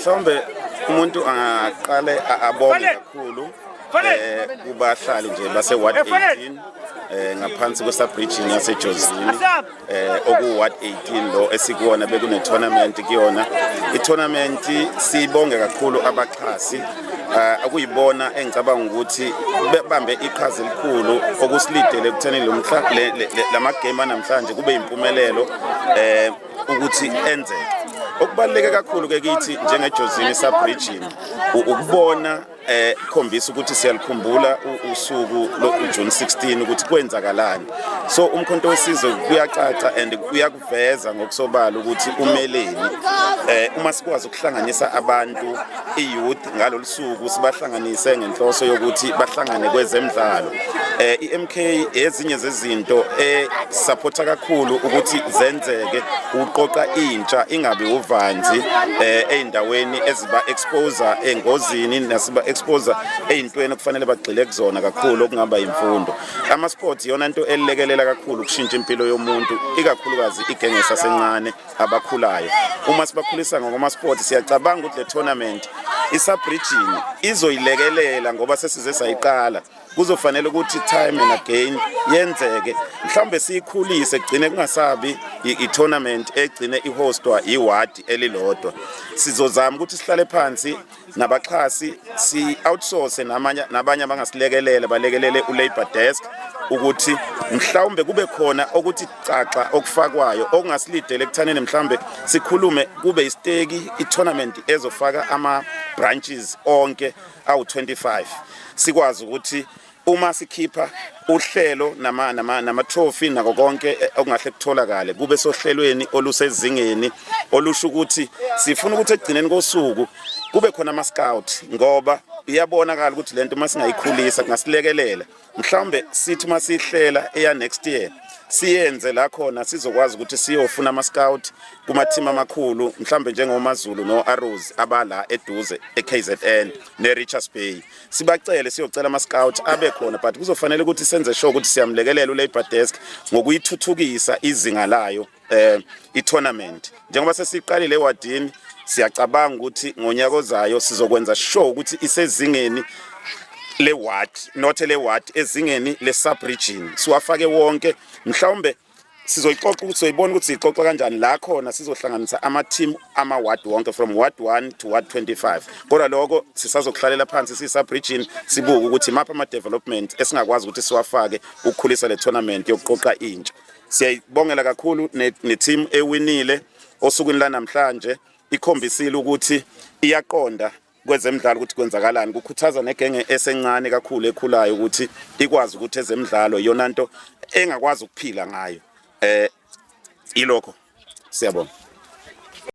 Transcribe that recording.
Mhlawumbe umuntu angaqale abonge kakhulu kubahlali nje base Ward 18 ngaphansi kwe sub-region yaseJozini, oku Ward 18 lo esikuwona bekune tournament kuyona. I-tournament, sibonge kakhulu abaxhasi, akuyibona engicabanga ukuthi bebambe iqhaza elikhulu okusilidele ekutheni lo mhla lama game anamhlanje kube impumelelo ukuthi enzeke. Okubaluleke kakhulu ke kithi njengeJozini sub-region ukubona khombisa ukuthi siyalikhumbula usuku lo June 16 ukuthi kwenzakalani. So uMkhonto weSizwe kuyacaca and kuyakuveza ngokusobala ukuthi umeleni uma sikwazi ukuhlanganisa abantu, i-youth, ngalolu suku, sibahlanganise ngenhloso yokuthi bahlangane kwezemidlalo. I-MK, ezinye zezinto esupporta kakhulu ukuthi zenzeke, ukuqoqa intsha ingabi uvanzi ey'ndaweni eziba expose engozini nasiba expose ey'ntweni okufanele bagxile kuzona kakhulu, okungaba imfundo. Ama-sports iyona nto elekelela kakhulu ukushintsha impilo yomuntu, ikakhulukazi igenge esasencane abakhulayo. Uma sibakhulisa ngokwama-sport, siyacabanga ukuthi le tournament i-sub-region izoyilekelela, ngoba sesize sayiqala, kuzofanele ukuthi time and again yenzeke, mhlawumbe siyikhulise, gcine kungasabi i-tournament egcine ihostwa iward elilodwa. Sizozama ukuthi sihlale phansi nabaxhasi, si outsource namanye nabanye abangasilekelela, balekelele u-labor desk ukuthi mhlawumbe kube khona okuthi caxa okufakwayo okungasilidele ekuthaneni mhlawumbe sikhulume kube isiteki, i-tournament ezofaka ama branches onke awu-25, sikwazi ukuthi uma sikhipha uhlelo nama trophy nako konke okungahle kutholakale kube sohlelweni olusezingeni olusho ukuthi sifuna ukuthi ekugcineni kosuku kube khona ama scout, ngoba iyabonakala ukuthi lento uma singayikhulisa kungasilekelela. Mhlawumbe sithi uma sihlela eya next year, siyenze la khona sizokwazi ukuthi siyofuna ama scout kuma team amakhulu, mhlawumbe njengoMaZulu no Arrows abala eduze eKZN ne Richards Bay, sibacele, siyocela ama scout abe khona. But kuzofanele ukuthi senze sure ukuthi siyamlekelela u-labor desk ngokuyithuthukisa izinga layo i-tournament. Njengoba sesiqalile ewadini, siyacabanga ukuthi ngonyaka ozayo sizokwenza sure ukuthi isezingeni le ward, not le ward, ezingeni le sub region, siwafake wonke. Mhlawumbe sizoyixoxa ukuthi soyibona ukuthi siyixoxa kanjani la khona sizohlanganisa ama team ama ward wonke from ward 1 to ward 25. Kodwa lokho sisazokuhlalela phansi si sub region, sibuke ukuthi mapha ama development esingakwazi ukuthi siwafake ukukhulisa le tournament yokuqoqa intsha. Siyayibongela kakhulu ne team ewinile osukwini lanamhlanje. Ikhombisile ukuthi iyaqonda kwezemidlalo ukuthi kwenzakalani, kukhuthaza negenge esencane kakhulu ekhulayo ukuthi ikwazi ukuthi ezemidlalo iyona nto engakwazi ukuphila ngayo. Ilokho, siyabonga.